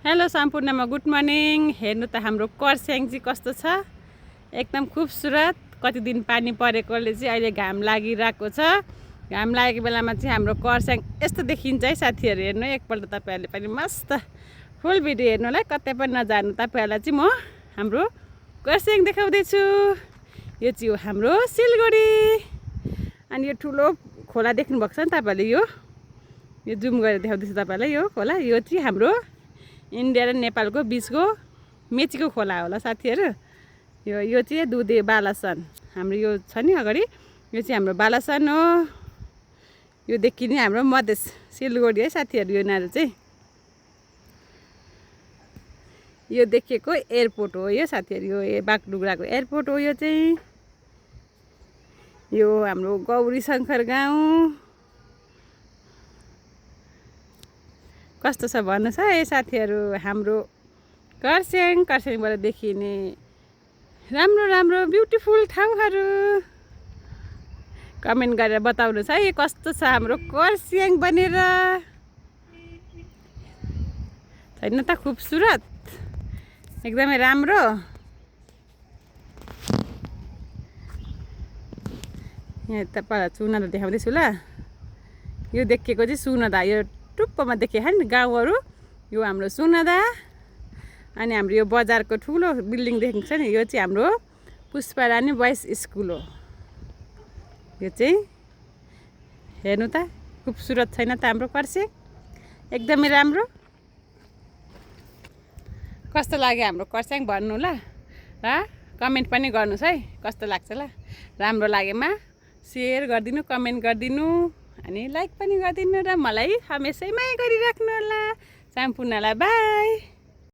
Hello सम्पूर्णमा good morning. हेर्नु त हाम्रो कर्स्याङ चाहिँ कस्तो छ, एकदम खुबसुरत। कति दिन पानी परेकोले चाहिँ अहिले घाम लागिरहेको छ। घाम लागेको बेलामा चाहिँ हाम्रो कर्स्याङ यस्तो देखिन्छ है साथीहरू। हेर्नु एकपल्ट तपाईहरुले पनि मस्त फुल भिडियो हेर्नुलाई कतै पनि नजानु। तपाईहरुलाई चाहिँ म हाम्रो कर्स्याङ देखाउँदै छु। यो चाहिँ हो हाम्रो सिलगढी। अनि यो ठुलो खोला देख्नु भएको छ नि तपाईहरुले। यो जुम गरेर देखाउँदैछु तपाईहरुलाई। यो खोला यो चाहिँ हाम्रो इन्डिया र नेपालको बिचको मेचीको खोला होला साथीहरू। यो चाहिँ दुधे बालासन हाम्रो यो छ नि अगाडि। यो चाहिँ हाम्रो बालासन हो। यो देखिने हाम्रो मधेस सिलगढी है साथीहरू। यो नारो चाहिँ यो देखिएको एयरपोर्ट हो यो साथीहरू। यो बागडुग्राको एयरपोर्ट हो यो चाहिँ। यो हाम्रो गौरी शङ्कर गाउँ कस्तो छ भन्नुहोस् है साथीहरू। हाम्रो कर्स्याङबाट देखिने राम्रो राम्रो ब्युटिफुल ठाउँहरू कमेन्ट गरेर बताउनुहोस् है कस्तो छ हाम्रो कर्स्याङ बनेर। छैन त खुबसुरत, एकदमै राम्रो। यहाँ तपाईहरुलाई सुनादा देखाउँदैछु ल। यो देखिएको चाहिँ सुनादा, यो टुप्पोमा देखिए नि गाउँहरू। यो हाम्रो सुनादा। अनि हाम्रो यो बजारको ठुलो बिल्डिङ देखिन्छ नि, यो चाहिँ हाम्रो पुष्पारानी बोइज स्कुल हो। यो चाहिँ हेर्नु त खुबसुरत छैन त हाम्रो कर्स्याङ, एकदमै राम्रो। कस्तो लाग्यो हाम्रो कर्स्याङ भन्नु ल। कमेन्ट पनि गर्नुहोस् है कस्तो लाग्छ ल। राम्रो लागेमा सेयर गरिदिनु, कमेन्ट गरिदिनु, अनि लाइक पनि गरिदिनु र मलाई हमेसैमा गरिराख्नु होला। सम्पूर्णलाई बाई।